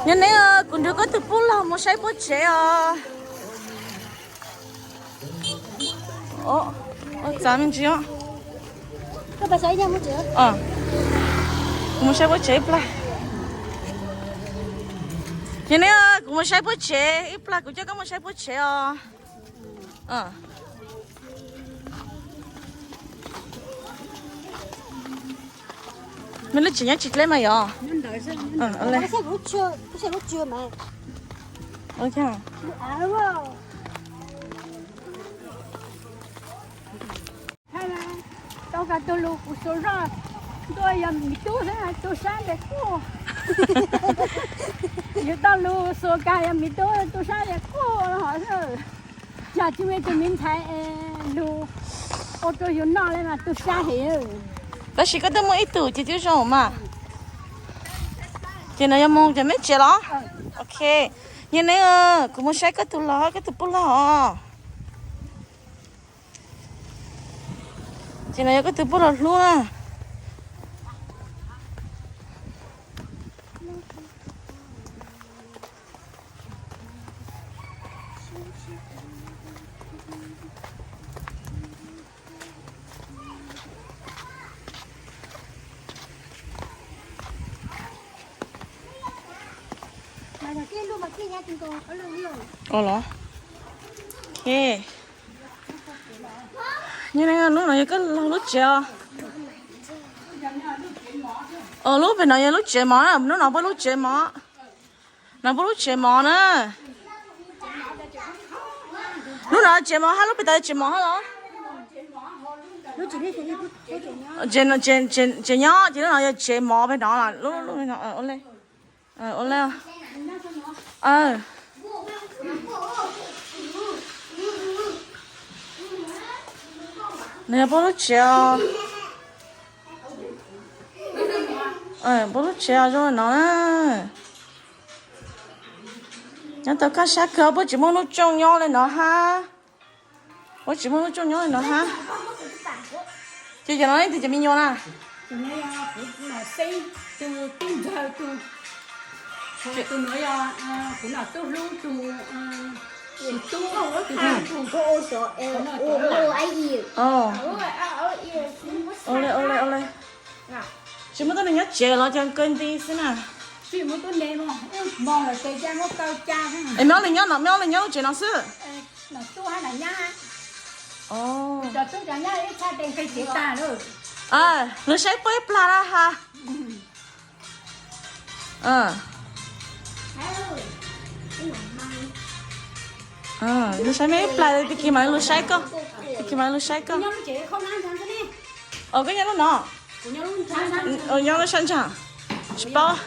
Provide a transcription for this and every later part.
Nyob neb, kuv nrog koj tus pub laug mus saib puag tsev os. Txav me ntsis os. Kuv mus saib puag tsev ib plag. Nyob neb, kuv mus saib puag tsev ib plag, kuv coj koj mus saib puag tsev os. Me lub tsev nyob tsis deb mas yog. Tau ka tus lus kuv xuas zoj ntua yog me tub xwb, tu sab ntiag kuj. Yus tau lus xuas kag yog me tub tu sab ntiag kuj los hov xwb. Yog tsis muaj tus me ntxhais lus ua rau yus noj li mas tu sab heev. Tab sis koj twb muaj ib tug ces twb zoo mas. Ces no yog mus ces meb tsev los? Ok. Nyob neb, kuv mus saib koj tus laug, koj tus pub laug os. Ces no yog koj tus pub laug hlub na. Los, nyob neb, hnub no yog koj laug lub tsev os. Lub pem no yog lub tsev mov na, hnub no puab lub tsev mov. No puab lub tsev mov na. Lub no tsev mov hab lub pem tod tsev mov hab los? Tsev nyob ces lub no yog tsev mov pem no. Ua le, no yog puab lub tsev os. Puab lub tsev zoo no na. Nyob tau kaj sab kawg, puab tsis muaj lub tsooj nyob li no hab. Puab tsis muaj lub tsooj nyob li no hab. Ces yog no leej twg cov me nyuam na? Tus no yog kuv nom tub hlub tus, tus tub, tus tub. Ua le, ua le, ua le. Tsis muaj tuab neeg nyob tsev los cas kaw nti xwb na. Es me ob leeg nyob no, me ob leeg nyob lub tsev no xwb. Lug saib puab ib plag na ha. Lug saib meb ib plag, tag kis mam lug saib koj, tag kis mam lug saib koj. Koj nyob lub no? Nyob lub sab ntsag. Tsis paub,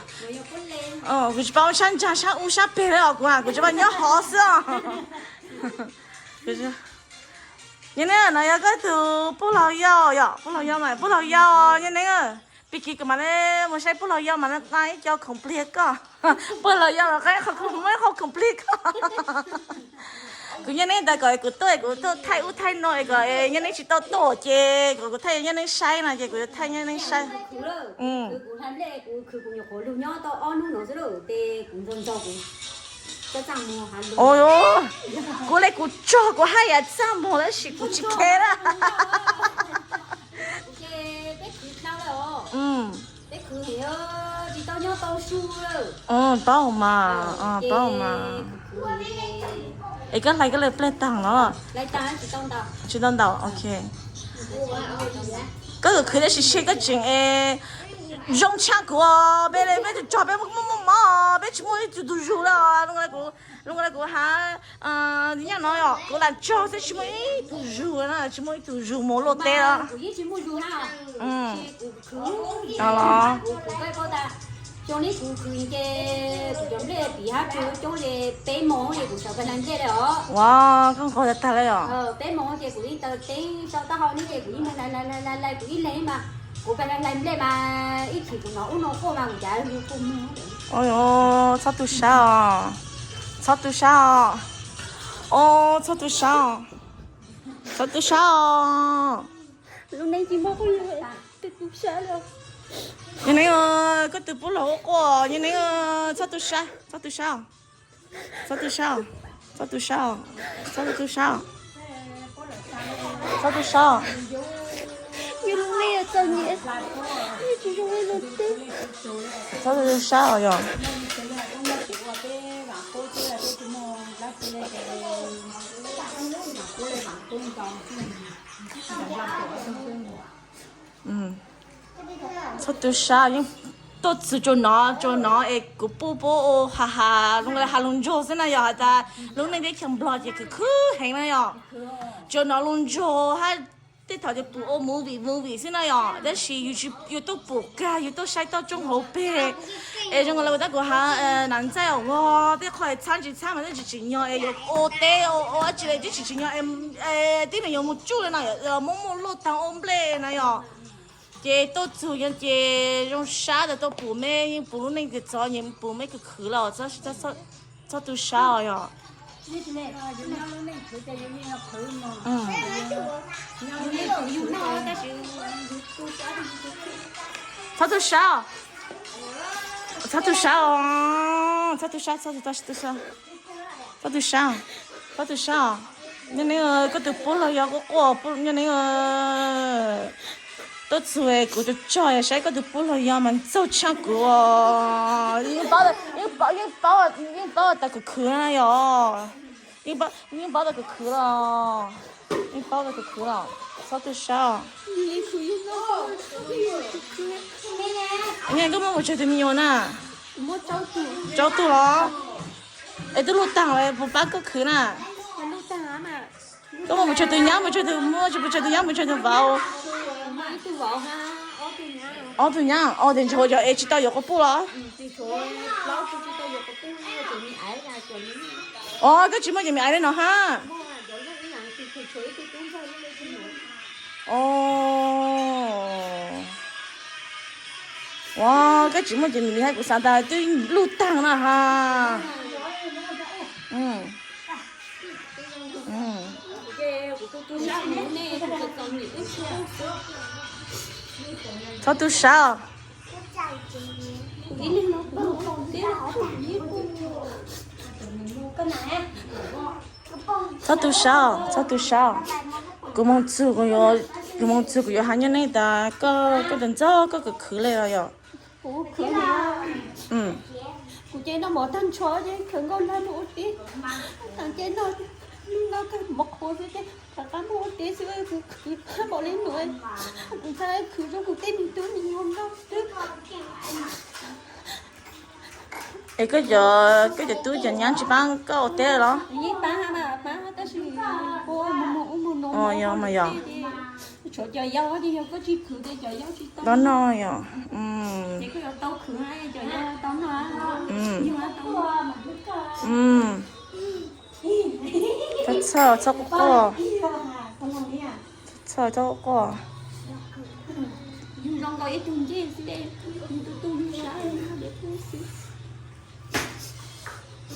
kuv tsis paub sab ntsag sab ub sab peg li os, kuv, kuv tsis paub nyob hov xwb os. Nyob neb, no yog koj tug puj laug yau yom, puj laug yau mas, puj laug yau nyob neb. Pig kis kuv mam li mus saib puj laug yau mas nqa ib co khoom pliag koj. Puj laug yau los muaj ib qho khoom pliag koj. Kuv nyob neb tas kom kuv tuaj, kuv tuaj thaij ub thaij no es kom nyob neb tsis tau tuaj ces kom kuv thaij nyob neb saib no ces kuv yuav thaij nyob neb saib. Kuv le kuv tsog kuv haj yam txaj muag tab sis kuv tsis kheev lawm. Paub mas, paub mas. Es koj hlais koj lawv plej tag no? Tsis tau ntaus, ok. Koj khwv tab sis seb koj tseem zoo tshaj kuv. Peb, peb tug tsog peb muaj muaj mob, peb tsis muaj ib tug tus zug li. Zoo li kuv has, nyob no kuv lam tsog xwb tsis muaj ib tug zug na, tsis muaj ib tug zug mus luaj teb los. Ua, koj nqos tag tag li os. Txhob tu sab os, txhob tu sab os. Os, txhob tu sab os, txhob tu sab os. Neb, Koj tus pub los ua quaj, Nyiaj Neeb, txhob tu sab, txhob tu sab, txhob tu sab, txhob tu sab, txhob tu sab, txhob tu sab, txhob tu sab yog. Txhob tu sab, yeej tuaj txug tsuas nov tsuas nov es kuv puj puab ua ha ha, ha lug ntsuag xwb na yog has tas lub neej teb chaws Nplog ces khwv khwv heev na yog. Tsuas nov lug ntsuag hab tej thaum ces pum ua movie movie xwb na yog, tab sis yus tuaj pum kag yus tuaj saib toj roob hauv peg es zoo le ua tab kuv has nam ntxaij os, tej qho txhab tsis txhab mas twb tsis tsim nyog es yuav ua teb ua dab tsi le twb tsis tsim nyog es tib neeg yuav mus tsuj le no, muaj muaj luaj taag ua nplej na yog. Ces tuaj txug yog ces zoo sab tas tuaj pum mej, yeej pum lub neej tias txov nyem pum mej khwv khwv los txhob tu sab os yog. Txhob tu sab, txhob tu sab os, txhob tu sab, txhob tu sab, txhob tu sab, txhob tu sab os. Nyiaj Neeb, koj tus pub los yog quaj quaj, Nyiaj Neeb, tuaj txug kuv tsuas tsuas saib koj tus pub los yog mas ntxaug tshaj kuv os. Yeej paub, yeej paub tas khwv khwv na yog. Yeej paub tas khwv khwv los, yeej paub tas khwv khwv los, txhob tu sab os. Nyiaj Neeb, koj muaj pes tsawg tus me nyuam na? Rau tug los? Es twb luj taag lawm puas pab koj khwv na? Koj muaj pes tsawg tus nyab, pes tsawg tus muaj, pes tsawg tus nyab, pes tsawg tus vauv? Ob tug nyab, ob tug nyab, o tes ntshai yog es tsis tau yuav quas puj los? O, koj tsis muaj cov me aiv le no hab. O, ua, koj tsis muaj cov me aiv, kuv xav tas twb luj taag na ha. Txhob tu sab os. Txhob tu sab os, txhob tu sab os. Kuv moog txug, kuv moog txug kuv yuav has Nyiaj Neeb tas koj, koj tus ntxawg koj khwv khwv le los yog. Kuv ces noj mov tag nrho ces khaws nkauj nrog mus ua teb. Tag ces noj, noj kawg mov qhuav xwb ces rov qab mus ua teb xwb, kuv khwv pab npaum li no. Kuv txhaj khwv rau kuv tej me tub me nyuam noj xwb. Es koj cov, koj cov tub cov nyab tsis paab koj ua teb los? Yeej paab, paab tab sis ua mus ua mus no, yog mas yog. Tshuav cov yau ces yog koj tsis khwv ces cov yau tsis tau noj yog. Ces koj yuav tau khwv, cov yau tau noj. Txhob, txhob quaj, txhob quaj.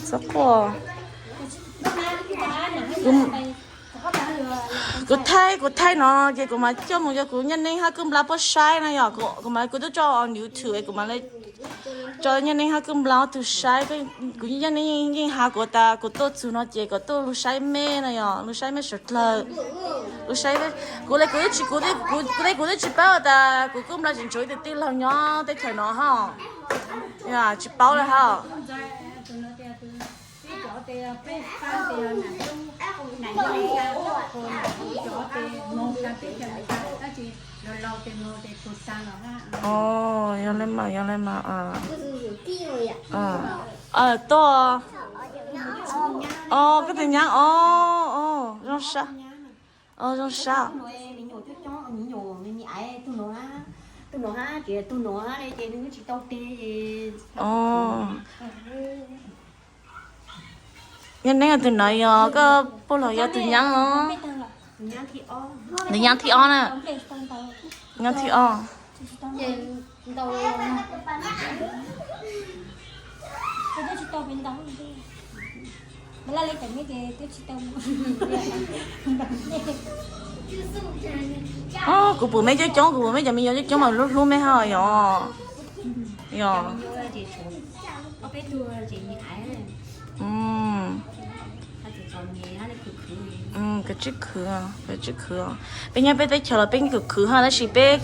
Txhob quaj. Kuv thaij, kuv thaij no ces kuv mam coj mus rau kuv Nyiaj Neeb hab Kwj Nplaj puab saib na yog. Kuv mam, kuv twb tso YouTube, kuv mam li tso Nyiaj Neeb hab Kwj Nplaj ob tug saib. Kuv Nyiaj Neeb yeej has kuv tas kuv tuaj txug no ces kom tuaj lug saib mej na yog, lug saib mej suav dlawg. Lug saib, kuv le kuv twb tsis, kuv le kuv twb tsis paub tas kuv Kwj Nplaj tseem tshuav ib tug tij laug nyob teb chaws no hab. Tsis paub le hab. Yog le mas, yog le mas. Tuaj. Koj tus nyab, zoo sab. Zoo sab. Nyiaj Neeb, tus no yog koj puj los yog tus nyab os? Tus nyab thib ob na. Nyab thib ob. Kuv pum mej coob coob, kuv pum mej cov me nyuam coob coob mas lub hlub mej hab yog. Yog. Koj tsis khwv, koj tsis khwv. Peb nyob peb teb chaws los peb khwv khwv ha, tab sis peb,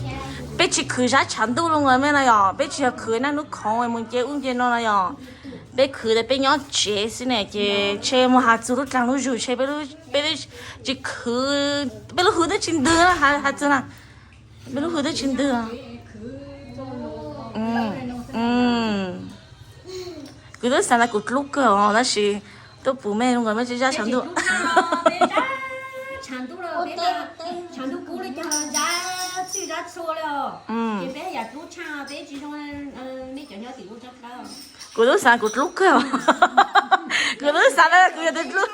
peb tsis khwv zab tshav ntuj li no me no yog, peb tsis yog khwv naj hnub khoov mus nce ub nce no no yog. Peb khwv tas peb nyob tsev xwb ne ces ntshe mus has txug lub dlaag lub zug ntshe peb, peb tsis khwv, peb lub hws twb tsis ntwg na, has txug na, peb lub hws twb tsis ntwg. Kuv twb xav tas kuv dlub kawg os, tab sis tuaj pum mej zoo nkaus mej tsis zab tshav ntuj. Kuv twb xav kuv dlub kawg os, kuv twb xav tas kuv yog tus dlub.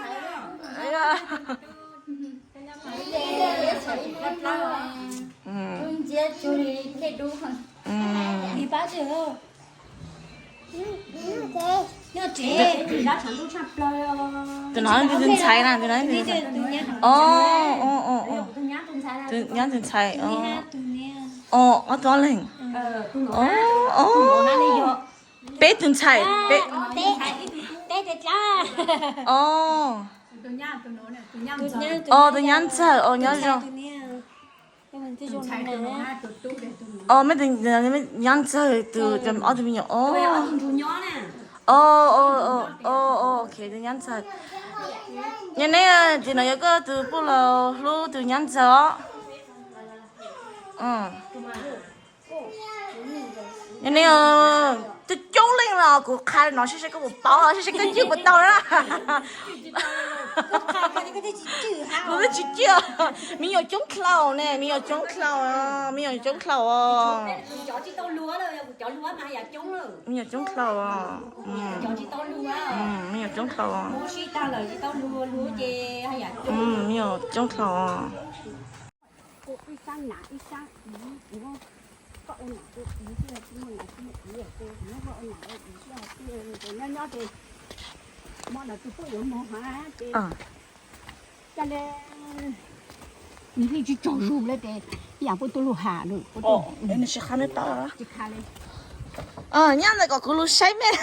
Tus no tus ntxhais na, tus no. Tus nyab tus ntxhais. Ob tug ob leeg. Peb tus ntxhais, peb. Tus nyab ntxawg os, nyob zoo. Os, mej nyab ntxawg tus ob tug me nyuam os. Tus nyab ntxawg. Nyob neb, tus no yog koj tus puj laus hlub tus nyab ntxawg os. Nyob neb, coob coob leej los kuv qha no seb seb koj puas paub, seb seb koj cwj puas tau na. Kuv twb tsis cwj. Me nyuam coob dlhau ne, me nyuam coob dlhau, me nyuam coob dlhau os. Me nyuam coob dlhau os. Me nyuam coob dlhau os. Me nyuam coob dlhau os. Nws yeej tsis tsaug zug li ces ib yam puab tuaj lug has lawm. Nws tsis qha mej paub. Nyab ntawd kom kuv lug saib mej.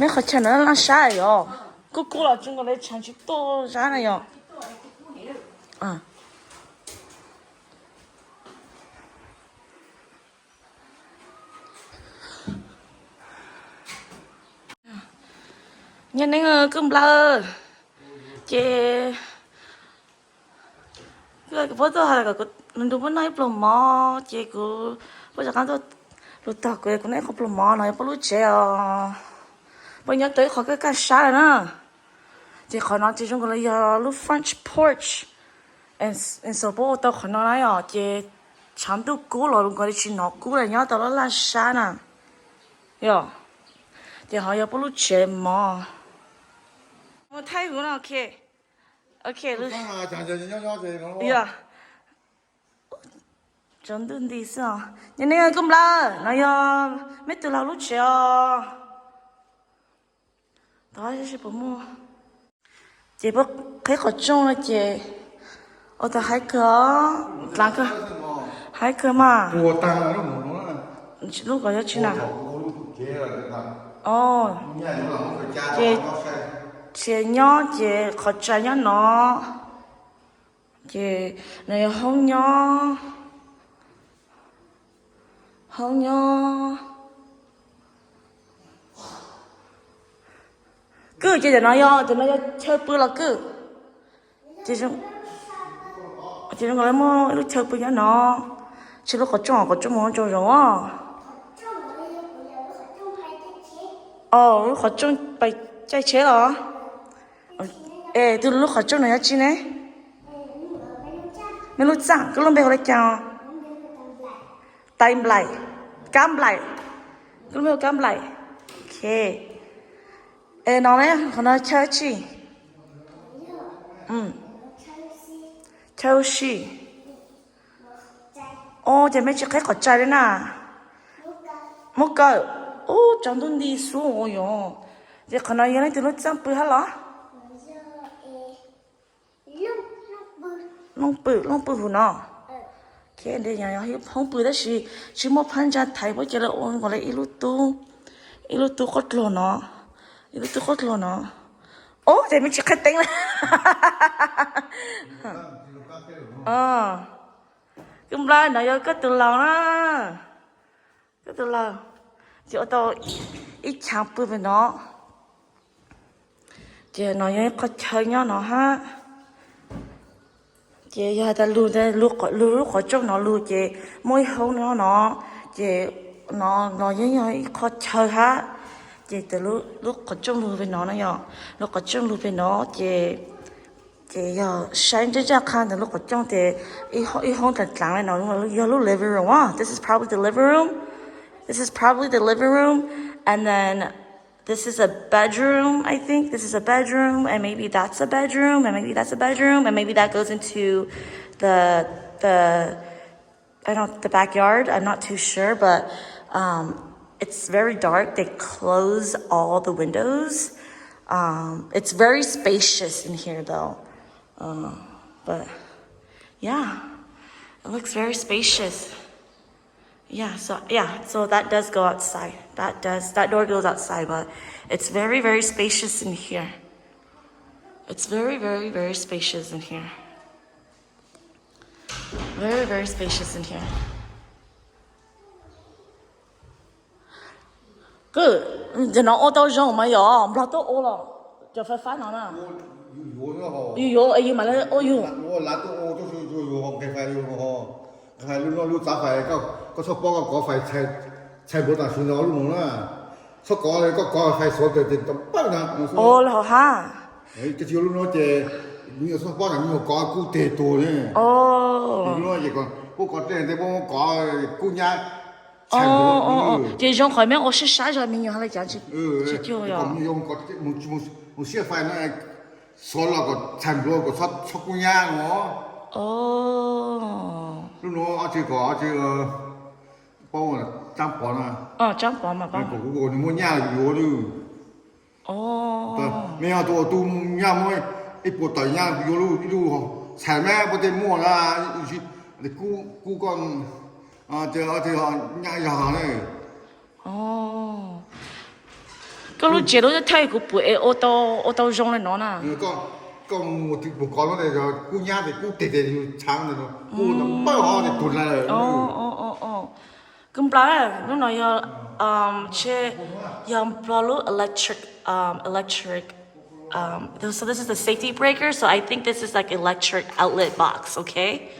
Mej qhov chaw no laj sab yog kub kub los tsis nkaus li tshav tsis tuaj zab na yog. Nyob neb, koj nplawg ces kuv puab tuaj hais kom kuv nrug puab noj ib pluag mov ces kuv puab rov qaab tuaj lug tog kuv, kuv noj ib qho pluag mov no yog puab lub tsev os. Puab nyob tau ib qho kaj kaj sab lawm na. Ces qhov no ces zoo nkaus li yog lub front porch. Xav puab ua tau qhov no na yom, ces tshav ntuj kub los zoo nkaus li tsis hnov kub li, nyob tau laj laj sab na. Yog, ces ho yog puab lub tsev mov. Mus thaij huv no, ok. Ok, yog. Tsaus ntuj nti xwb os. Nyob neb, koj nplawg, no yog meb tug laug lub tsev os. Tod puas muaj. Ces puab qhib qhov rooj no ces ua tau haib kawg os, dlaav kawg, haib kawg mas. Lub kom yuav tsi na. Ces tsev nyob ces qhov tsa nyob no. Ces no yog hoob nyob, hoob nyob. Kwj ces tam no yog, tam no yog chaw pw los kwj. Ces zoo nkaus li muaj ib lub chaw pw nyob no, tsis lub qhov rooj, qhov rooj mus tsaug zog os. Lub qhov rooj pais caij tsheb los. Es tus lub qhov rooj no yog tsi ne? Mej lub txaj, koj lub npe hu le caag? Tais Nplaim, Kab Nplaim. Koj lub npe hu Kab Nplaim. Ok. Es no ne, qhov no chaw tsi? Chaw si. Os, ces mej tsis qheb qhov txhais li na. Muab kaw. Ub, tsaus ntuj nti xwb ua yog. Ces qhov no yog leej twg lub txaj pw hab los? Looj pw, looj pw hauv no. Hoob pw tab sis tsis muaj phab ntsa thaiv, puab cia li ua nkaus li ib lub tub, ib lub tub qab dluag no, ib lub tub qab dluag no. Ub, ces mej tsis qheb teeb li. Kws npla no yog koj tus laus na. Koj tus laus ces ua tau ib chav pw pem no. Ces no yog ib qho chaw nyob no hab. Ces yog has tas lug, lug lub qhov rooj no lug ces muaj ib hoob nyob no. Ces no, no yeej yog ib qho chaw hab. Ces tas lub qhov rooj lug pem no na yog, lub qhov rooj lug pem no ces, ces yog saib ntsaj ntsaj qha ntawm lub qhov rooj ces ib hoob dlav dlav li no yog lub living room. This is probably the living room. This is probably the living room. And then this is a bedroom, I think. This is a bedroom, and maybe that's a bedroom, and maybe that's a bedroom, and maybe that goes into the, the, I don't, the backyard. I'm not too sure, but um, it's very dark. They close all the windows. Um, it's very spacious in here, though. Uh, but yeah, it looks very spacious. Yeah, so yeah, so that does go outside. That does, that door goes outside, but it's very, very spacious in here. It's very, very, very spacious in here. Very, very spacious in here. Kws, ces no ua tau zoo mas yog nplog tuaj ua los cov fais fab no na. Yus yuav, yus yuav es yus mam li ua yus. Lub no lub txav fais, koj txhob paub koj kov fais txhais npluav tam sim no lub no na. Txhob kov, koj kov fais xuav tas ces tau pab na. Ua li hauv hab. Koj tsis yuav lub no ces me nyuam txhob paub na, me nyuam kov kub teg tuag ne. Lub no ces puab kov dlej tes, puab kov kub nyab. Ces zoo qhov mej ua sab sab zog me nyuam hab li cas tsis cuag yog. Mus siab fais na, xuav los kom txhais npluav kom txhob kub nyab no. Lub no ob tsi kom ob tsi paub, tsaab pov na. Tsaab pov mas paub. Kom kuv, kom nws muaj nyaj yuav lawm. Me yog tus, tus nyaj muaj ib puas tawm nyaj yuav lub, ib lub txhais mab puab tej muaj na, kub koj nyaj yog ne. Koj lub tsev lub thawj kuv pum es ua tau zoo li no na. Koj mus kov no, kub nyab tes kub teg tes yus txhais ntawd, kub ntawd pawg ho tes tug lawm. Kub nplog, lub no yog, yog nplog lub electric, electric. Um, so this is the safety breaker, so I think this is like electric outlet box, okay?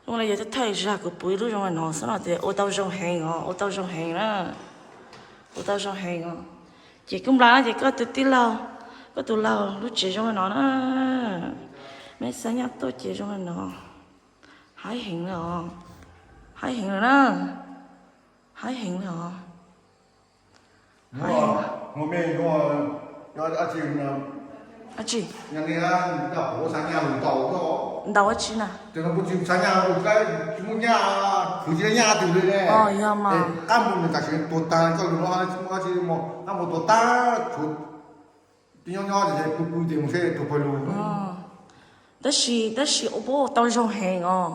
Lub no yog thawj zag kuv pum ib lub zoo li no xwb no ces ua tau zoo heev os, ua tau zoo heev na. Ua tau zoo heev os. Ces kub nplog ces koj tus tij laug, koj tus laug lub tsev zoo li no na. Mej xav nyaj tuaj ces zoo li no. Haib heev li os. Haib heev li na. Haib heev li os. Ntau dab tsi na? Yog mas. Tab sis, tab sis puab ua tau zoo heev os.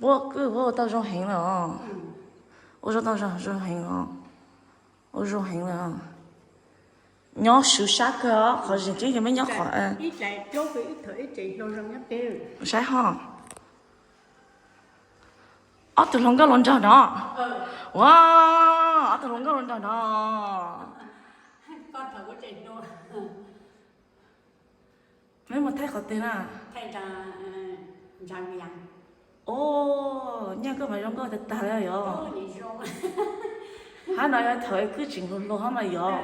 Puab kuj ua tau zoo heev li os. Ua zoo tau zoo heev os. Ua zoo heev li os. Nyob swv sab kawg os, qhov zim tseeb yog mej nyob qhov saib ho. Ob tug hluas nkauj los nraug no. Ua, ob tug hluas nkauj los nraug no. Mej mus thaij qhov twg na? Os, nyaj koj mas zoo nkauj tag tag li yog. Hab no yog thaum kwj tseem hluas hluas hab mas yog.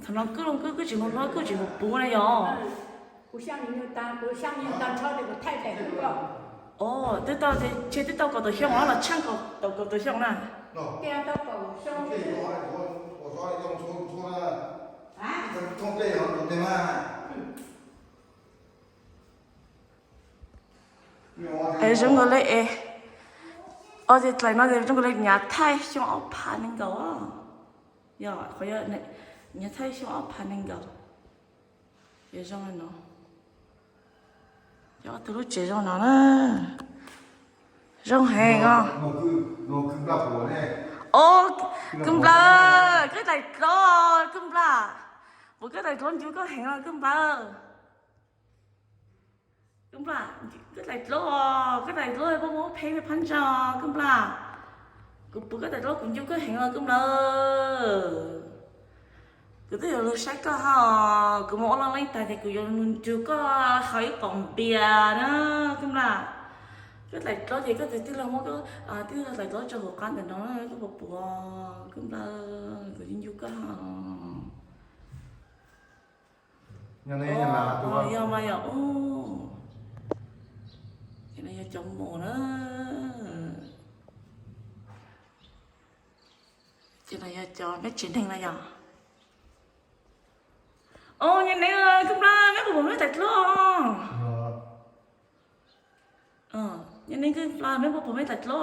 Thaum no kwj, kwj tseem hluas hluas kwj tseem puv puv na yog. Os, twb tau, tseg twb tau kaum tawm xyoo los tsheej kaum tawm xyoo na. Es zoo nkaus li es, o, ces dlaim no ces zoo nkaus li nyav thaij xyoo ob phav nees nkaum. Yog qhov, nyav thaij xyoo ob phav nees nkaum. Ces zoo li no. Yog ob tug lub tsev zoo no na. Zoo heev os. O, Kws Nplawg, koj dlaim dlov, Kws Nplawg. Puas koj dlaim dlov ncu koj heev los Kws Nplawg? Kws Nplawg, koj dlaim dlov, koj dlaim dlov puas muaj pheej li phab ntsa Kws Nplawg? Kuv puas koj dlaim dlov kuv ncu koj heev los Kws Nplawg? Kuv twb yuav lug saib koj ho, kuv mus ua laj leej tag ces kuv yuav mus ncu koj haus ib poom npias na Kws Nplawg. Koj dlaim dlov ces koj twb tij laug muab, tij laug dlaim dlov rau hauv qab ntawm no, koj puas puas Kws Nplawg, kuv ncu koj ho. Yog mas yog, ces no yog cov mus na, ces no yog cov meb tsev neeg no yog. O, nyab neeb Kws Nplawg, meb puas pom meb dlaim dlov? Nyab neeb Kws Nplawg, meb puas pom meb dlaim dlov?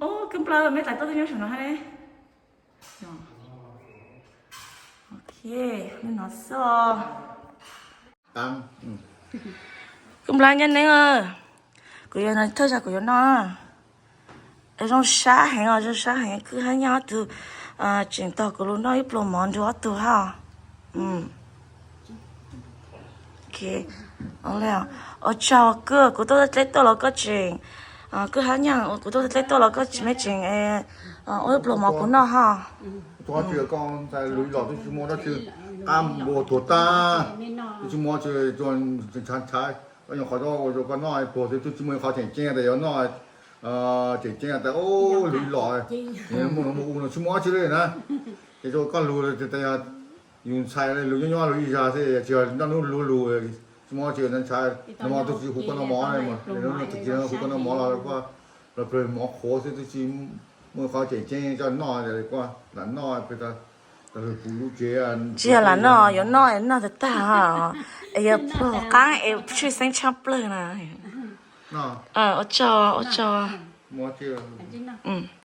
O, Kws Nplawg, meb dlaim dlov twb nyob saum no hab ne. Ok, li no xwb. Kws Nplawg, nyab neeb, kuv yuav thawj zaug kuv yuav noj. Zoo sab heev os, zoo sab heev. Kwj Hab Nyaj ob tug tseem tos kuv lug noj ib pluag mov nrug ob tug hab. Ua tsaug Kwj, kuv tuaj dleb tuaj los koj tseem, Kwj Hab Nyaj, kuv tuaj dleb tuaj los koj tseem, meb tseem ua ib pluag mov kuv noj hab. Lug los twb tsis muaj dab tsi, qab npua tuag tag, twb tsis muaj dab tsi, ntshai ntshai. Koj nyuam qhuav ua rau koj noj pluag xwb, twb tsis muaj ib qho tseem ceeb tas yuav noj, tseem ceeb tas lug los, muaj u no tsis muaj dab tsi li na. Ces rau koj lug tas yog yus ntshai lug nyob nyob lug ib zag xwb, tsis yog noj hnub lug lug, tsis muaj dab tsi ntshai. Noj mov twb tsis hu koj noj mov, tus kis hu koj noj mov los, los pluag mov qhuav xwb, twb tsis muaj qhov tseem ceeb coj noj, lam noj, tas lug kuv lub tsev. Tsis yog lam noj, yuav noj noj tag tag, es yog pluag qaab es tshwj xeeb tshaj plawg na. Ua tsaug, ua tsaug.